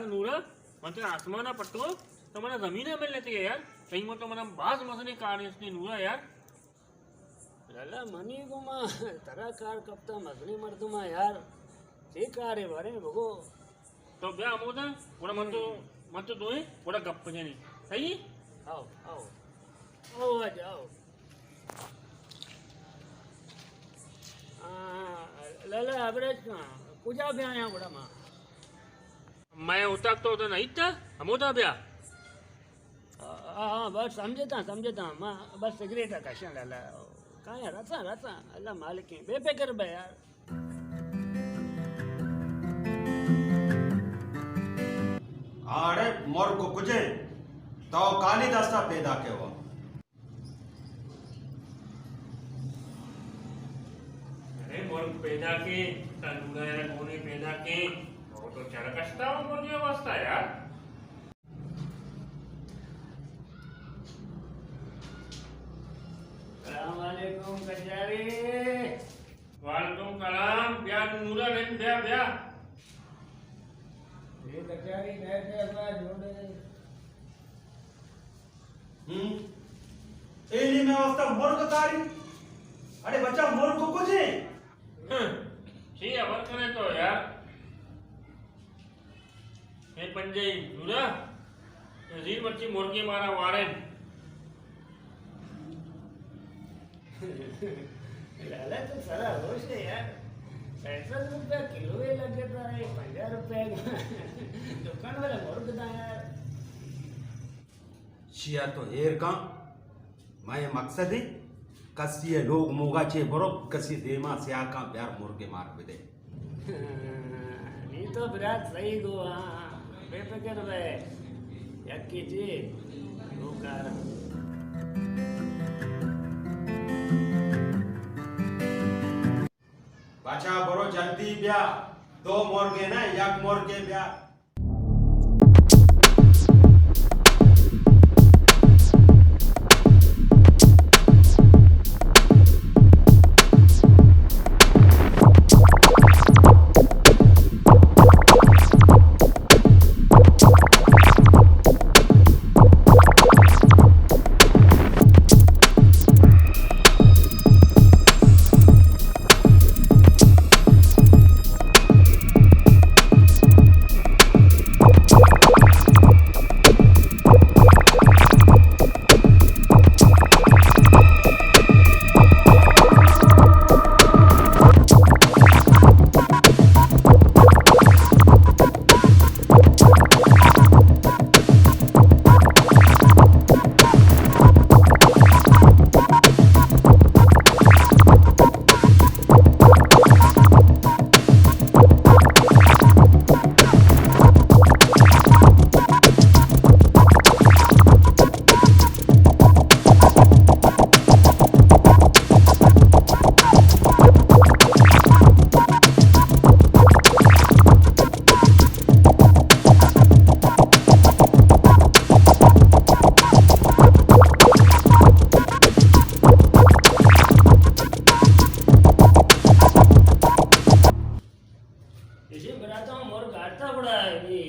نورا، من ترا آسمان ءَ پٹو، تو منا زمین ءَ مل لیتے یار۔ کہیں من تو منا باز مزنیں کار است نورا یار۔ لالا، منی گما ترا کار کپتا، مزنیں مردما یار۔ چے کارے بارے بگو۔ تو بیا ہمودا، گڑا من تو، من تو دوئیں گڑا گپ جنیں۔ صحیح؟ آؤ، آؤ۔ آؤ، آ جاؤ۔ آ، لالا ابرج کن، کجا بیایاں گڑا ما؟ مئے اتاک تو اودا نہ ایت، ہمودا بیا۔ آ، آ، آ، بس سمجھتاں، سمجھتاں۔ ما بس سگریٹ ءَ کشاں لالا۔ کایا رساں، رساں۔ اللہ مالکیں۔ بے فکر بے یار۔ آڑے مرگ کجے؟ تو کالی دستا پیدا کے ہوا؟ ارے مرگ پیدا کے، تنورا یا گونے پیدا کے، وہ تو چرکشتا ہو مرگے واسطہ یار۔ السلام علیکم کچاری۔ وعلیکم سلام۔ بیا نورا نن بیا، بیا۔ یہ کچاری نئے پہ اپنا جوڑے۔ ہم؟ اے نی میں واسطہ مرگ کاری؟ اڑے بچا مرگ کجے؟ ہم۔ چی خبر کنے تو یار؟ اے پنجائی نورا، زیر مرچی مرگے مارا وارن۔ لالا تو سرا ہوش ہے یار۔ سیصد روپے کلو ہے لگتا ہے، پنجاہ روپے دکان والا مرگ دا یار۔ شیا تو ہیر کن، مئے مقصد ہے، کسی لوگ موگا چے برو، کسی دیما سیاکاں بیار مرگے مار بدے۔ نی تو برات صحیح گو، ہاں، بے فکر بے، یکی چی، دو کار۔ بچا برو جلدی بیا، دو مرگے نہ، یک مرگے بیا۔ ایشی براتاں مرگ آرتا گڑا، اے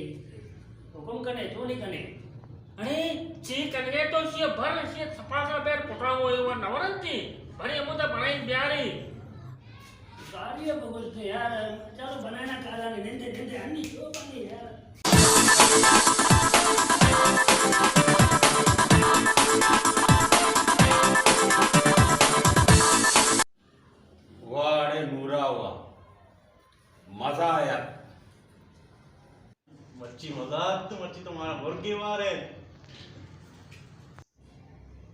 حکم کنے، چونی کنے؟ اڑے، چے کنگے تو؟ ایشی بھر، ایشی سپاکا بیر پٹاو، اے ور نورنتی۔ بھرے ہمودا بنائیں بیاری۔ ساری ءَ بگوشتے یار، چلو بنانا کالا نے، نندے، نندے، ہنی چو بنی یار۔ واہ اڑے نورا واہ، مزہ آیا۔ مرچی مزہ آت، مرچی تو مارا مرگے وارے۔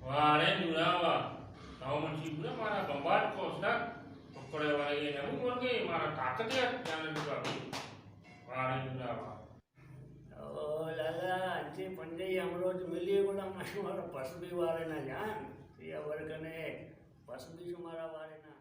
واہ اڑے نورا واہ، تو مرچی پورا مارا بمبارڈ کو استاد، ٹکڑے ورگے نہ بو مرگے، مارا طاقت ہے جانے کا بھی۔ واہ اڑے نورا واہ۔ او لالا، انچے پنجائی ہمروچ ملی گڑا من مارا پس بھی وارے نا جان، یہ خبر کنے، پس بھی شمارا وارے نا۔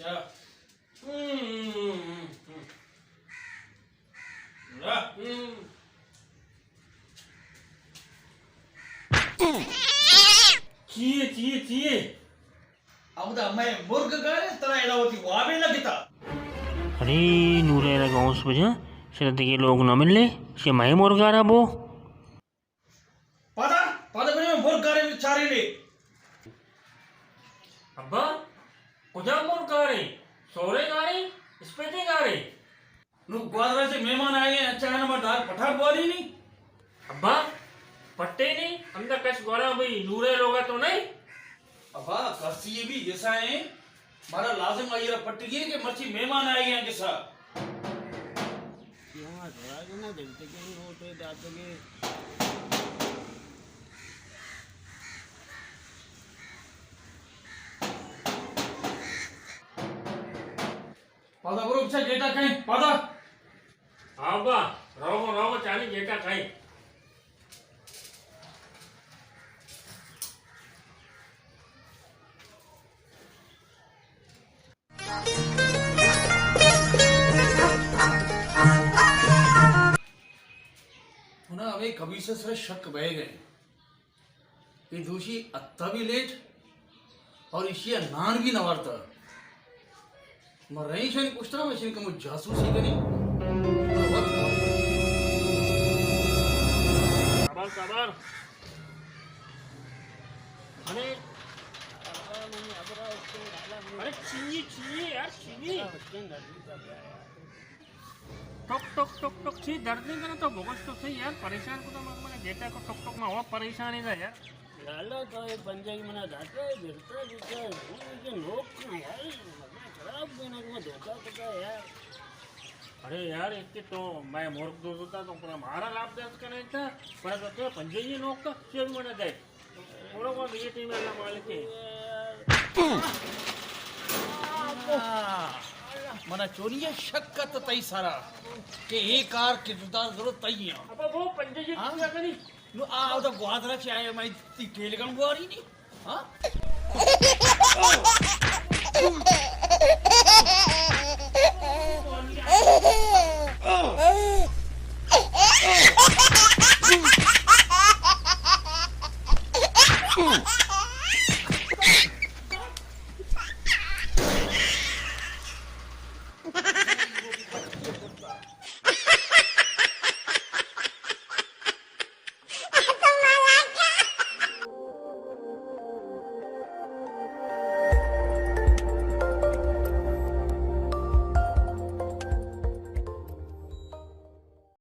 اچھا۔ ہم، ہم، ہم۔ لا، ہم۔ چیے، چیے، چیے؟ ہمدا مئے مرگ گارے، ترا ادا وتی وابے لگتا۔ ارے نورے را گوس بجا، شر دگہ لوگ نہ ملے، شے مئے مرگ گارا بو۔ پدا، پدا بنے مرگ گارے چارے لے۔ ابا، کجا مرگ گارے؟ سورے گارے؟ اسپیتے گارے؟ نو گوادر ءَ چہ مہمان آئے ہیں، اچھا ہے نا، ما ڈاک پٹھار گواری نہیں۔ ابا، پٹے نہیں، ہمدا کش گورا بھئی، نورے لوگا تو نہیں؟ ابا، کسی یہ بھی گسا ہیں، مارا لازم آئی را پٹگی کہ مرچی مہمان آئے ہیں گسا۔ پادا برو، بچہ گیٹا کئیں، پادا۔ ہاں با، روگو، روگو، چالی گیٹا کئیں۔ انہاں ہمے کبیس ءِ سرا شک بئیگ ءَ انت۔ اے دوشی اتکا بھی لیٹ اور ایشی ءَ نان بھی نہ وارتا۔ ما رئیں ایشانی پشتا، ما ایشانی کمو جاسوسی کنیں۔ صبر، صبر۔ ارے، ارے چیے، چیے یار، چیے؟ ٹک ٹک ٹک ٹک چی درد نہیں کرنا تو بگوش تو صحیح یار، پریشان کو تو مت منا گیٹا کو ٹک ٹک، ما ہوا پریشان ہی تھا یار۔ لالا تو یہ پنجابی منا داتا ہے، گرتا گرتا، وہ یہ نوک کنا یار، مزہ خراب دینا کو دھوکا پتا یار۔ ارے یار، ایک تو میں مورک دو ہوتا تو پورا مارا لاپ درد کرنا تھا، پر تو پنجابی نوک کا چیز منا دے۔ منا چونی ءَ شک ات تئی سرا کہ اے کار کردار ضرور تئی آں۔ ابا وہ پنجے یہ ہاں؟ کیا کنی؟ نو آ اودا گوادر ءَ چہ آئے، مئے تئی ٹیلگن گواری نی؟ ہاں؟